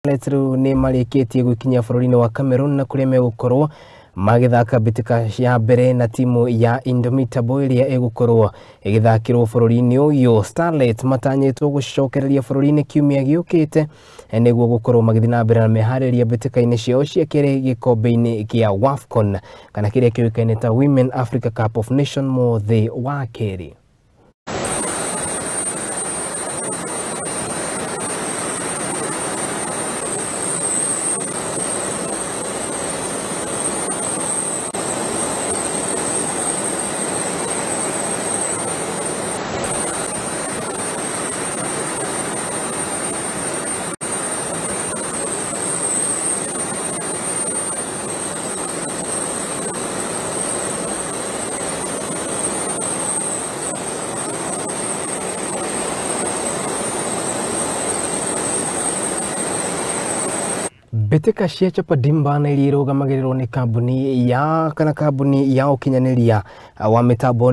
Starlets rĩu nĩ marĩkĩtie gwĩkinyia bũrũri-inĩ wa Cameroon na kũrĩa megũkorwo magĩthaka mbĩtĩka ya mbere na timu ya Indomitable ĩrĩa ĩgũkorwo ĩgĩthakĩrwo bũrũri-inĩ ũyũ. Starlets matanyĩtwo gũcokereria bũrũri-inĩ kiumia gĩũkĩte nĩguo gũkorwo magĩthiĩ na mbere na meharĩria mbĩtĩka-inĩ ciao cia kerĩ gĩkombe-inĩ kĩa WAFCON kana kĩrĩa kĩũĩkaine ta Women Africa Cup of Nation mũthĩ wa kerĩ. Mbĩtĩka cia Chapa Dimba na iria irũgamagĩrĩrwo nĩ kambuni ya kana kambuni ya ũkinyanĩria wa mĩtambo.